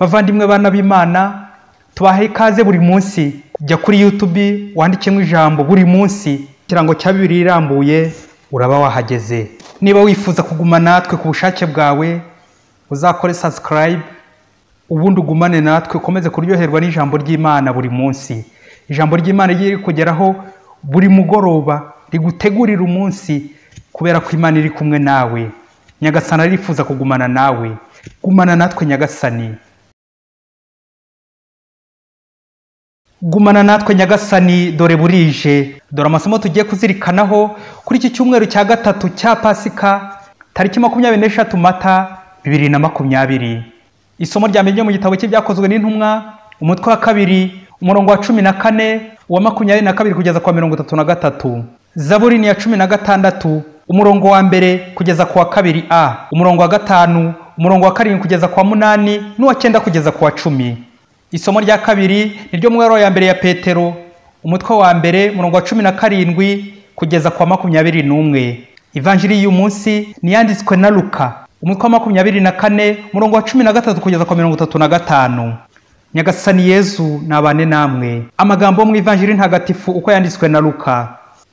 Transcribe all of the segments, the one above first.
Bavandimwe bana b'Imana, tubahe ikaze buri munsi. Jya kuri YouTube wandikemo ijambo buri munsi, ikirango cya Bibiliya irambuye, uraba wahageze. Niba wifuza kuguma natwe ku bushake bwawe, uzakore subscribe, ubundi ugumane natwe ukomeze kuryoherwa n'ijambo ry'Imana buri munsi. Ijambo ry'Imana riri kugeraho buri mugoroba, rigutegurira umunsi, kubera ko Imana iri kumwe nawe. Nyagasani arifuza kugumana nawe. Gumana natwe Nyagasani. Gumana natwe Nyagasani, dore burije. Dore amasomo tugiye kuzirikanaho kuri iki cyumweru cya gatatu cya Pasika, tariki 23 Mata 2020. Isomo rya mbere ryo mu gitabo cy'Ibyakozwe n'Intumwa, umutwe wa 2, umurongo wa 14, uwa 22 kugeza kwa 33. Zaburi ni ya 16, umurongo wa 1 kugeza kwa 2a, umurongo wa 5, umurongo wa 7 kugeza kwa 8, n'uwa 9 kugeza kwa 10. Isomo rya kabiri ni ryo mu ya mbere ya Petero, umutwe wa 1, umurongo wa 17 kugeza kwa 21. Ivanjiri y'uyu munsi ni yanditswe na Luka, umutwe wa 24, umurongo wa 13 kugeza kwa 35. Nyagasani Yezu nabane namwe. Amagambo mu Ivanjiri ntagatifu uko yanditswe na Luka.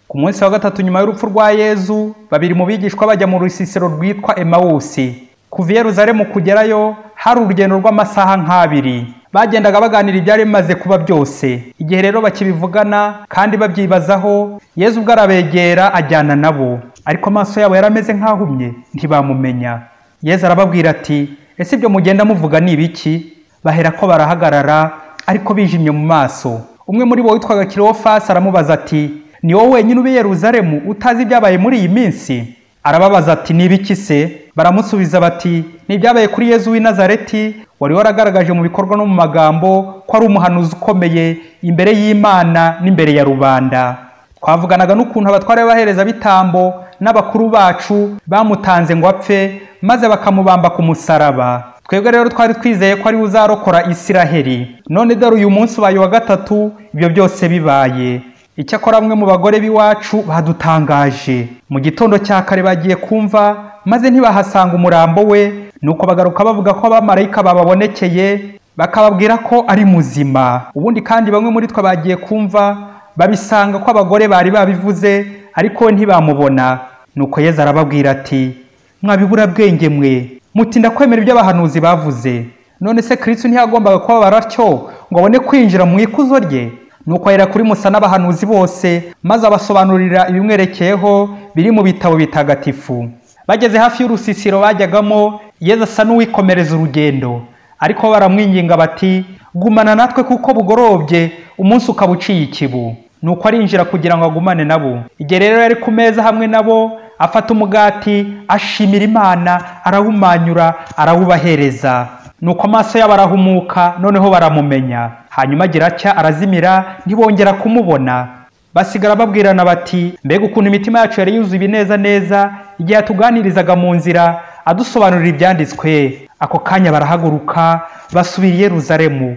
Ku munsi wa gatatu nyuma y'urupfu rwa Yezu, babiri mu bigishwa bajya mu rusisiro rwitwa Emawusi. Kuva i Yerusalemu kugerayo hari urugendo rw'amasaha nk'abiri. Bagendaga baganira ibyari bimaze kuba byose. Igihe rero bakibivugana kandi babyibazaho, Yezu ubwo arabegera ajyana nabo, ariko amaso yabo yarameze nk'ahumye, ntibamumenya. Yezu arababwira ati: "Ese ibyo mugenda muvuga ni ibiki?" Bahera ko barahagarara, ariko bijimye mu maso. Umwe muri bo witwaga Kilofasi aramubaza ati: "Ni wowe wenyine uba i Yerusalemu utazi ibyabaye muri iyi minsi?" Arababaza ati: "Ni ibiki se?" Baramusubiza bati: "Ni ibyabaye kuri Yezu w'i Nazareti, wari waragaragaje mu bikorwa no mu magambo ko ari umuhanuzi ukomeye imbere y'Imana n'imbere ya rubanda. Twavuganaga n'ukuntu abatware b'abaherezabitambo n'abakuru bacu bamutanze ngo apfe, maze bakamubamba ku musaraba. Twebwe rero twari twizeye ko ari uzarokora Isiraheli. None dore uyu munsi ubaye wa gatatu ibyo byose bibaye. Icyakora bamwe mu bagore b'iwacu badutangaje. Mu gitondo cya kare bagiye kumva, maze ntibahasanga umurambo we, nuko bagaruka bavuga ko abamarayika bababonekeye bakababwira ko ari muzima. Ubundi kandi bamwe muri twe bagiye kumva babisanga ko abagore bari babivuze, ariko ntibamubona. Nuko Yezu arababwira ati: "Mwabibura bwenge mwe, mutinda kwemera ibyo abahanuzi bavuze. None se Kristo ntiyagombaga kubabara atyo ngo abone kwinjira mu ikuzo rye?" Nuko ahera kuri Musa n'abahanuzi bose, maze abasobanurira ibimwerekeyeho biri mu bitabo bitagatifu. Bageze hafi y'urusisiro bajyagamo, Yezu asa n'uwikomereza urugendo, ariko baramwinginga bati: "Gumana natwe kuko bugorobye, umunsi ukaba uciye ikibu." Nuko arinjira kugira ngo agumane nabo. Igihe rero yari ku meza hamwe nabo, afata umugati, ashimira Imana, arawumanyura, arawubahereza. Nuko amaso yabo arahumuka, noneho baramumenya. Hanyuma agira atya arazimira, ntibongera kumubona. Basigara babwirana bati: "Mbega ukuntu imitima yacu yari yuzuye ibineza neza igihe yatuganirizaga mu nzira adusobanurira ibyanditswe." Ako kanya barahaguruka basubira i Yerusalemu.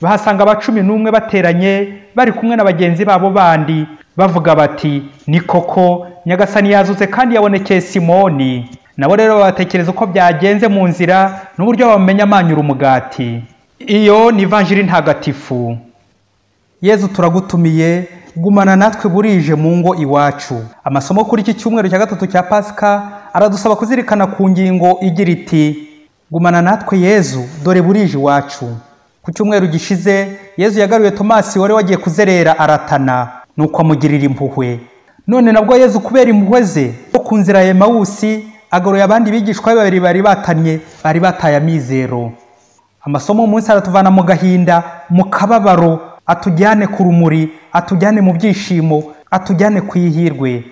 Bahasanga aba 11 bateranye, bari kumwe na bagenzi babo bandi, bavuga bati: "Ni koko Nyagasani yazutse kandi yabonekeye Simoni." Nabo rero batekereza uko byagenze mu nzira n'uburyo bamenya amanyura umugati. Iyo ni Ivanjiri ntagatifu. Yezu turagutumiye, gumana natwe burije mu ngo iwacu. Amasomo kuri iki cyumweru cya gatatu cya Pasika aradusaba kuzirikana ku ngingo igira iti: "Gumana natwe Yezu, dore burije iwacu." Ku cyumweru gishize, Yezu yagaruye Tomasi wari wagiye kuzerera aratana, nuko amugirira impuhwe. None nabwo Yezu kubera impuhwe ze ku nzira ya Emawusi agaruye abandi bigishwa babiri bari batanye, bari bataye amizero. Amasomo umunsi aratuvana mu gahinda, mu kababaro, atujyane ku rumuri, atujyane mu byishimo, atujyane ku ihirwe.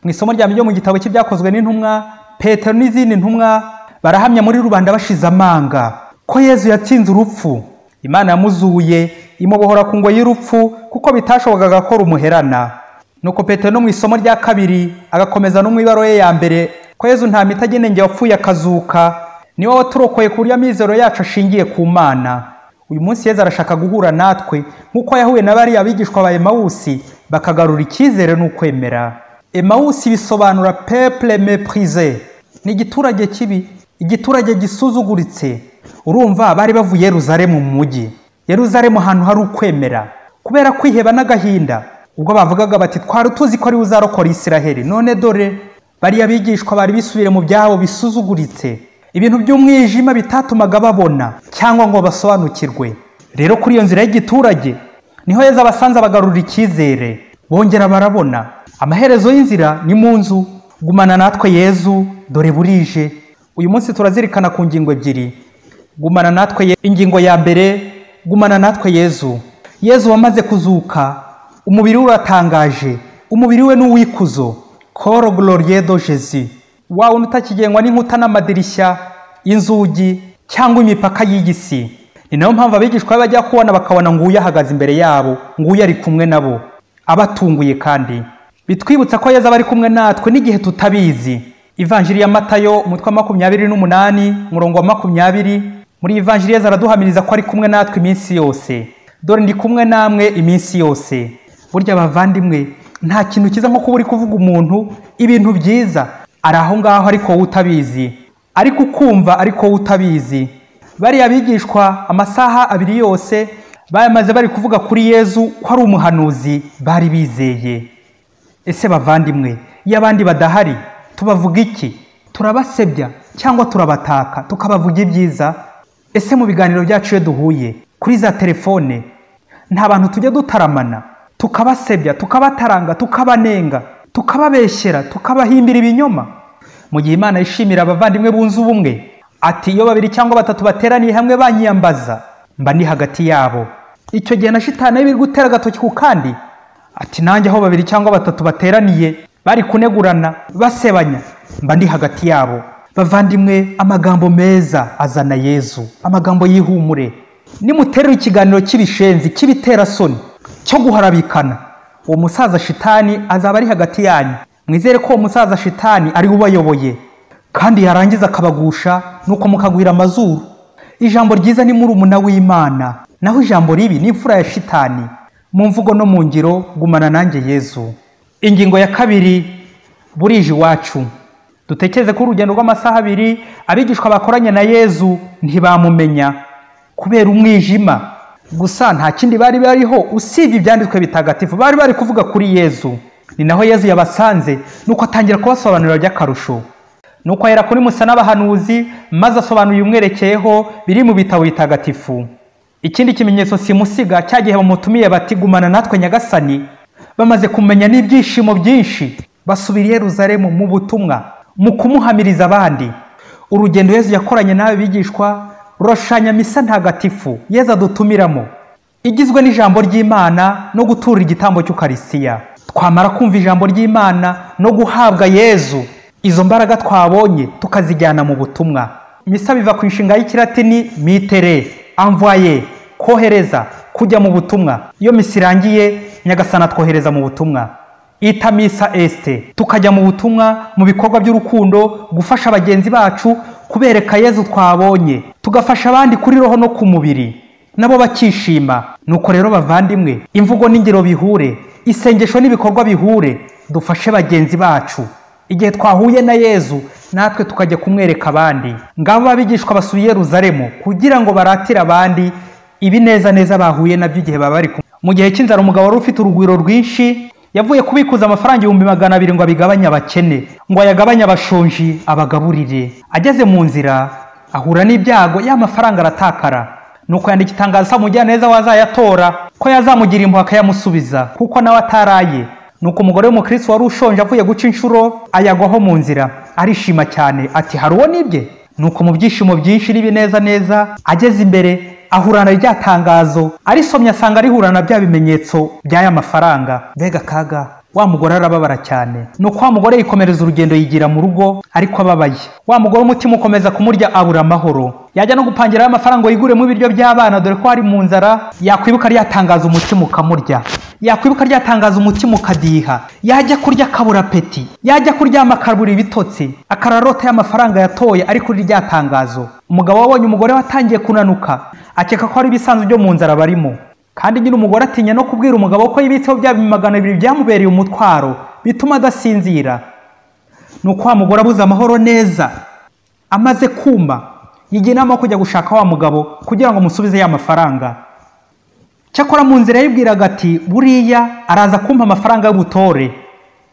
Mu isomo rya mbere mu gitabo cy'Ibyakozwe n'Intumwa, Petero n'izindi ntumwa barahamya muri rubanda bashize amanga ko Yezu yatsinze urupfu. Imana yamuzuye imubohora ku ngoyi y'urupfu, kuko bitashobokaga ko rumuherana. Nuko Petero no mu isomo rya kabiri agakomeza no mu ibaruwa ye ya mbere ko Yezu nta mitagenenge wapfuye akazuka, niwe waturokoye ku buryo amizero yacu ashingiye ku Mana. Uyu munsi Yezu arashaka guhura natwe nk'uko yahuye na bariya bigishwa ba Emawusi, bakagarura icyizere n'ukwemera. Emawusi bisobanura peuple méprisé, ni igiturage kibi. Igiturage gisuzuguritse. Urumva bari bavuye Yeruzalemu mu mujyi. Yeruzalemu ahantu hari ukwemera. Kubera kwiheba n'agahinda, ubwo bavugaga bati twari tuzi ko ari uzarokora Isiraheli, none dore bariya bigishwa bari bisubire mu byabo bisuzuguritse, ibintu by'umwijima bitatumaga babona cyangwa ngo basobanukirwe. Rero kuri iyo nzira y'igiturage niho Yezu abasanze abagarurira icyizere, bongera barabona. Amaherezo y'inzira ni mu nzu. Gumana natwe Yezu, dore burije. Uyu munsi turazirikana ku ngingo ebyiri. Gumana natwe. Ingingo ya mbere, gumana natwe Yezu. Yezu wamaze kuzuka, umubiri we uratangaje, umubiri we n'uwikuzo. Corps glorieux de Jésus. Wa wundi utakigengwa n'inkuta n'amadirishya, inzugi cyangwa imipaka y'iyi si. Ni nayo mpamvu abigishwa bajya kubona bakabona nguyu ahagaze imbere yabo, nguyu ari kumwe nabo, abatunguye. Kandi bitwibutsa ko Yezu aba ari kumwe natwe n'igihe tutabizi. Ivanjiri ya Matayo umutwe wa 28 umurongo wa 20, muri Ivanjiri Yezu araduhamiriza ko ari kumwe natwe iminsi yose. Dore ndi kumwe namwe iminsi yose. Burya bavandimwe, nta kintu kiza nko kuba uri kuvuga umuntu ibintu byiza ari aho ngaho ariko wowe utabizi, ariko ukumva ariko wowe utabizi. Bariya bigishwa amasaha abiri yose bayamaze bari kuvuga kuri Yezu ko ari umuhanuzi bari bizeye. Ese bavandimwe, iyo abandi badahari tubavuga iki? Turabasebya cyangwa turabataka tukabavuga ibyiza? Ese mu biganiro byacu iyo duhuye kuri za telefone nta bantu tujya dutaramana tukabasebya, tukabataranga, tukabanenga, tukababeshyera, tukabahimbira ibinyoma? Mu gihe Imana yishimira abavandimwe bunze ubumwe, ati iyo babiri cyangwa batatu bateraniye hamwe banyiyambaza, mba ndi hagati yabo. Icyo gihe na shitani biri gutera agatoki ku kandi, ati nanjye aho babiri cyangwa batatu bateraniye bari kunegurana basebanya, mba ndi hagati yabo. Bavandimwe, amagambo meza azana Yezu, amagambo y'ihumure. Nimuterera ikiganiro cy'ibishenzi, cy'ibiterasoni, cyo guharabikana, uwo musaza shitani azaba ari hagati yanyu. Mwizere ko uwo musaza shitani ari ubayoboye, kandi yarangiza akabagusha nuko mukagwira amazuru. Ijambo ryiza ni murumuna w'Imana, naho ijambo ribi ni imfura ya shitani. Mu mvugo no mu ngiro, gumana nanjye Yezu. Ingingo ya kabiri, burije iwacu. Dutekereze ko urugendo rw'amasaha abiri abigishwa bakoranye na Yezu ntibamumenya kubera umwijima. Gusa nta kindi bari bariho usibye ibyanditswe bitagatifu bari bari kuvuga kuri Yezu. Ni naho Yezu yabasanze nuko atangira kubasobanurira by'akarusho. Nuko ahera kuri Musa n'abahanuzi, maze asobanura ibimwerekeyeho biri mu bitabo bitagatifu. Ikindi kimenyetso simusiga cya gihe bamutumiye bati gumana natwe Nyagasani, bamaze kumenya n'ibyishimo byinshi basubira i Yeruzalemu mu butumwa, mu kumuhamiriza abandi. Urugendo Yezu yakoranye n'abo bigishwa rurashushanya misa ntagatifu Yezu adutumiramo, igizwe n'ijambo ry'Imana no gutura igitambo cy'Ukarisitiya. Twamara kumva ijambo ry'Imana no guhabwa Yezu, izo mbaraga twabonye tukazijyana mu butumwa. Misa biva ku inshinga y'ikilatini mitere, envoyer, kohereza, kujya mu butumwa. Iyo misa irangiye Nyagasani atwohereza mu butumwa. Ita misa este, tukajya mu butumwa, mu bikorwa by'urukundo, gufasha bagenzi bacu, kubereka Yezu twabonye, tugafasha abandi kuri roho no ku mubiri, nabo bakishima. Nuko rero bavandimwe, imvugo n'ingiro bihure, isengesho n'ibikorwa bihure, dufashe bagenzi bacu. Igihe twahuye na Yezu natwe tukajya kumwereka abandi. Ngabo abigishwa basubiye Yeruzalemu kugira ngo baratire abandi ibineza neza bahuye nabyo igihe baba bari kumwe. Mu gihe cy'inzara umugabo wari ufite urugwiro rwinshi yavuye kubikuza amafaranga 200,000 ngo abigabanye abakene, ngo ayagabanye abashonji abagaburire. Ageze mu nzira ahura n'ibyago, ya mafaranga aratakara. Nuko yandika itangazo asaba umujyaneza wazayatora ko yazamugira impuhwe akayamusubiza, kuko nawe ataraye. Nuko umugore w'umukristo wari ushonje avuye guca inshuro ayagwaho mu nzira, arishima cyane ati hari uwo nibye. Nuko mu byishimo byinshi n'ibineza neza ageze imbere ahurana rya tangazo, arisomye asanga rihurana bya bimenyetso by'aya mafaranga. Mbega kaga! Wa mugore arababara cyane. Nuko wa mugore yikomereza urugendo yigira mu rugo ariko ababaye. Wa mugore umutima ukomeza kumurya abura amahoro. Yajya no gupangira amafaranga yiguremo ibiryo by'abana dore ko ari mu nzara, yakwibuka rya tangazo umutima ukamurya. Yakwibuka rya tangazo umutima ukadiha. Yajya kurya akabura peti, yajya kuryama akabura ibitotsi, akararota y'amafaranga yatoye ari kuri rya tangazo. Umugabo wabonye umugore watangiye kunanuka, akeka ko ari ibisanzwe byo mu nzara barimo. Kandi nyine umugore atinya no kubwira umugabo ko yibitseho bya 200 byamubereye umutwaro bituma adasinzira. Nuko wa mugore abuze amahoro neza, Amaze kuma yigira inama yo kujya gushaka wa mugabo kugira ngo amusubize ya mafaranga. Cyakora mu nzira yibwiraga ati buriya araza kumpa amafaranga y'ubutore.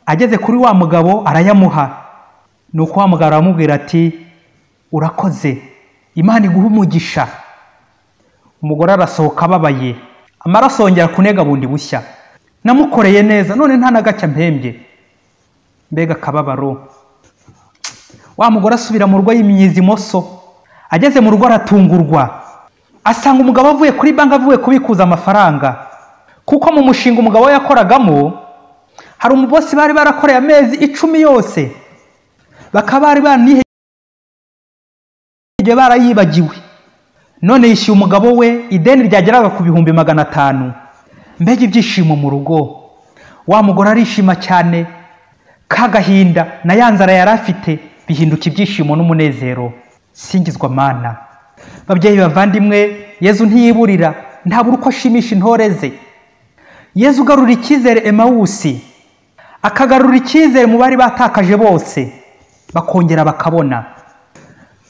Ageze kuri wa mugabo arayamuha. Nuko wa mugabo aramubwira ati urakoze, Imana iguhe umugisha. Umugore arasohoka ababaye, amaraso yongera kunega bundi bushya. Namukoreye neza none nta nagacya mpembye. Mbega akababaro! Wa mugore asubira mu rugo yimyiza imoso. Ageze mu rugo aratungurwa, asanga umugabo avuye kuri banki avuye kubikuza amafaranga. Kuko mu mushinga umugabo we yakoragamo hari umubosi bari barakoreye amezi 10 yose, bakaba bari banihebye barayibagiwe. None yishyuye umugabo we ideni ryageraga ku 500,000. Mbega ibyishimo mu rugo! Wa mugore arishima cyane, kagahinda na ya nzara yari afite bihinduka ibyishimo n'umunezero. Singizwa Mana. Babyeyi bavandimwe, Yezu ntiyiburira, ntabura uko ashimisha intore ze. Yezu ugarura icyizere Emawusi, akagarura icyizere mu bari batakaje bose, bakongera bakabona.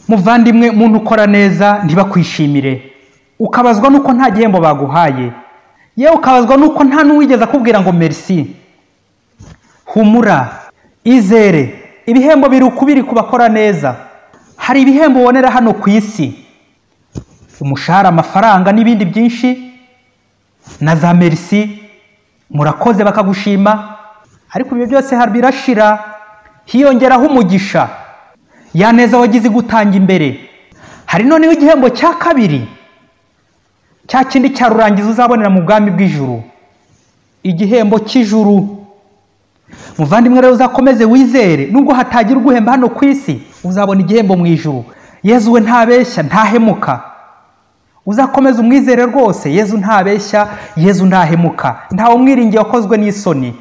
Muvandimwe, muntu ukora neza ntibakwishimire, ukabazwa nuko nta gihembo baguhaye, yewe ukabazwa nuko nta n'uwigeze akubwira ngo merci. Humura, izere, ibihembo biri ukubiri ku bakora neza. Hari ibihembo ubonera hano ku isi, umushahara, amafaranga n'ibindi byinshi, na za merci, murakoze bakagushima. Ariko ibyo byose birashira, hiyongeraho umugisha, ya neza wagize gutanga imbere. Hari noneho igihembo cya kabiri, cya kindi cya rurangiza uzabonera mu bwami bw'ijuru, igihembo cy'ijuru. Muvandimwe rero uzakomeze wizere, nubwo hatagira uguhemba hano ku isi, uzabona igihembo mu ijuru. Yezu we ntabeshya, ntahemuka. Uzakomeze umwizere rwose. Yezu ntabeshya, Yezu ntahemuka, ntawe umwiringiye wakozwe n'isoni.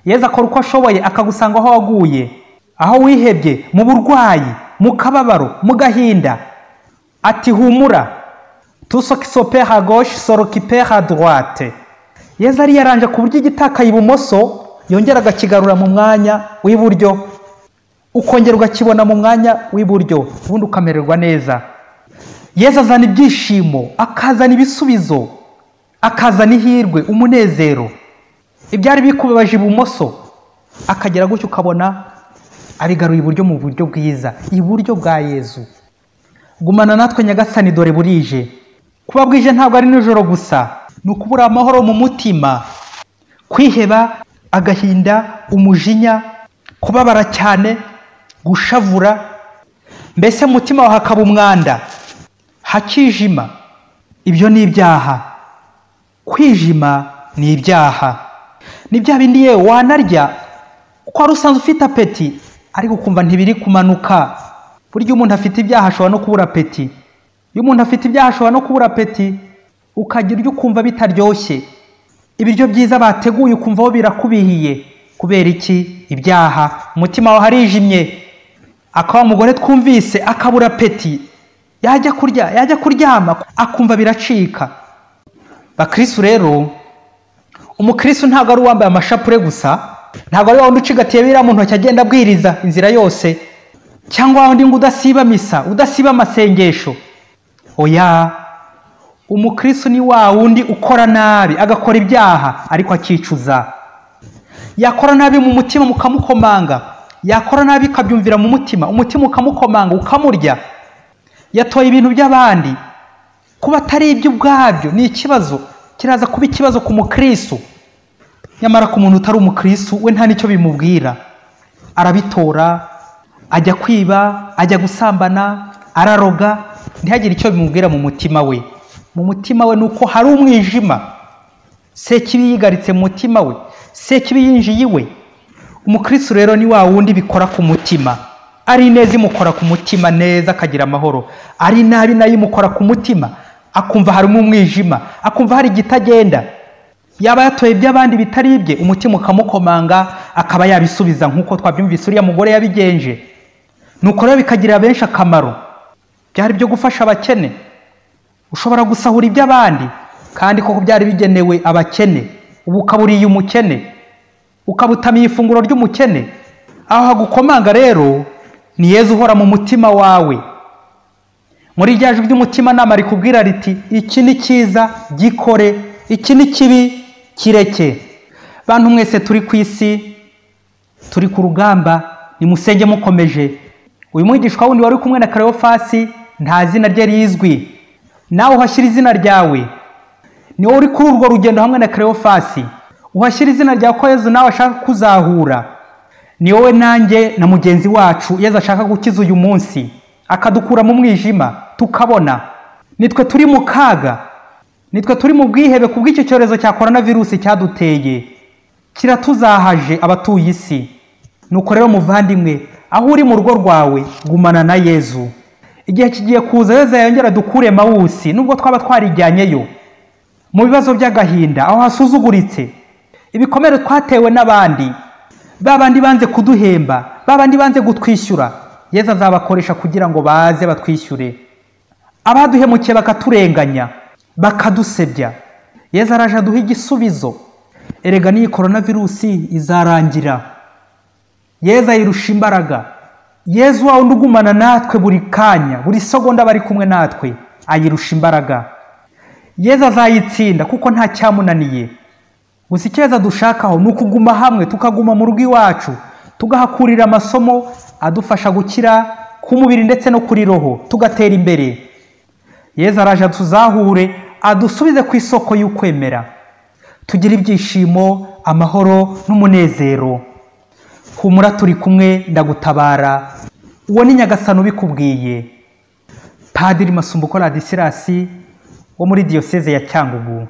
Yezu akora uko ashoboye akagusanga aho waguye, aho wihebye, mu burwayi, mu kababaro, mu gahinda. Ati humura, tout ce qui s'opère à gauche se récupère à droite. Yezu ariyaranje ku buryo igitakaye ibumoso yongera agakigarura mu mwanya w'iburyo, ukongera ugakibona mu mwanya w'iburyo, ubundi ukamererwa neza. Yezu azana ibyishimo, akazana ibisubizo, akazana ihirwe, umunezero. Ibyari bikubabaje ibumoso akagera gutyo ukabona abigaruye iburyo mu buryo bwiza, iburyo bwa Yezu. Gumana natwe Nyagasani, dore burije. Kuba bwije ntabwo ari nijoro gusa, ni ukubura amahoro mu mutima, kwiheba, agahinda, umujinya, kubabara cyane, gushavura, mbese mu mutima wawe hakaba umwanda, hakijima. Ibyo ni ibyaha. Kwijima ni ibyaha. Ni bya bindi yewe wanarya kuko wari usanzwe ufite apeti, ariko ukumva ntibiri kumanuka. Burya umuntu afite ibyaha ashobora no kubura apeti. Iyo umuntu afite ibyaha ashobora no kubura apeti, ukagira ibyo ukumva bitaryoshye. Ibiryo byiza bateguye ukumva bo birakubihiye. Kubera iki? Ibyaha. Umutima wawe harijimye. Akaba umugore twumvise akabura apeti, yajya kurya, yajya kuryama akumva biracika. Bakristu rero, umukristu ntabwo ari uwambaye amashapure gusa, ntabwo ari wundi ucigatiye biriya mu ntoki agenda abwiriza inzira yose, cyangwa wundi ngo udasiba misa, udasiba amasengesho. Oya, umukristu ni wa wundi ukora nabi, agakora ibyaha ariko akicuza. Yakora nabi mu mutima mukamukomanga, yakora nabi ikabyumvira mu mutima, umutima ukamukomanga ukamurya. Yatoye ibintu by'abandi, kuba atari ibyo ubwabyo ni ikibazo, kiraza kuba ikibazo ku mukristu. Nyamara ku muntu utari umukristu we nta nicyo bimubwira, arabitora, ajya kwiba, ajya gusambana, araroga, ntihagire icyo bimubwira mu mutima we. Mu mutima we nuko hari umwijima, sekibi yigaritse mu mutima we, sekibi yinjiye iwe. Umukristu rero ni wa wundi bikora ku mutima, ari neza imukora ku mutima neza akagira amahoro, ari nabi nayo imukora ku mutima akumva harimo umwijima, akumva hari igitagenda. Yaba yatoye iby'abandi bitari ibye, umutima ukamukomanga akaba yabisubiza, nk'uko twabyumvise uriya mugore yabigenje. Nuko rero bikagirira benshi akamaro. Byari byo gufasha abakene. Ushobora gusahura iby'abandi kandi koko byari bigenewe abakene, ubu ukaburiye umukene, ukabutamiye ifunguro ry'umukene. Aho hagukomanga rero Ni Yezu uhora mu mutima wawe. Muri rya jwi ry'umutimanama rikubwira riti iki ni cyiza gikore, iki ni kibi kireke. Bantu mwese turi ku isi, turi ku rugamba, nimusenge mukomeje. Uyu mwigishwa wundi wari kumwe na Kareyofasi nta zina rye rizwi, nawe uhashyira izina ryawe. Ni wowe uri kuri urwo rugendo hamwe na Kareyofasi, uhashyira izina ryawe ko Yezu nawe ashaka kuzahura. Ni wowe nanjye na mugenzi wacu Yezu ashaka gukiza uyu munsi, akadukura mu mwijima tukabona. Nitwe turi mu kaga, nitwe turi mu bwihebe kubw'icyo cyorezo cya korona virusi cyaduteye, kiratuzahaje abatuye isi. Nuko rero muvandimwe, aho uri mu rugo rwawe gumana na Yezu. Igihe kigiye kuza Yezu yongera dukure mawusi, nubwo twaba twarijyanyeyo mu bibazo by'agahinda, aho hasuzuguritse, ibikomere twatewe n'abandi, babandi banze kuduhemba, babandi banze gutwishyura, Yezu azabakoresha kugira ngo baze batwishyure. Abaduhemukiye bakaturenganya, bakadusebya, Yezu araje aduha igisubizo. Erega n'iyi korona virusi izarangira. Yezu ayirusha imbaraga. Yezu wa wundi ugumana natwe buri kanya, buri segonda bari kumwe natwe, ayirusha imbaraga. Yezu azayitsinda kuko nta cyamunaniye. Gusa icyo Yezu adushakaho ni ukuguma hamwe, tukaguma mu rugo iwacu, tugahakurira amasomo adufasha gukira ku mubiri ndetse no kuri roho, tugatera imbere. Yezu araje atuzahure, adusubize ku isoko y'ukwemera, tugire ibyishimo, amahoro n'umunezero. Humura turi kumwe, ndagutabara. Uwo ni Nyagasani ubikubwiye. Padiri Masumbuko Ladisirasi wo muri Diyoseze ya Cyangugu.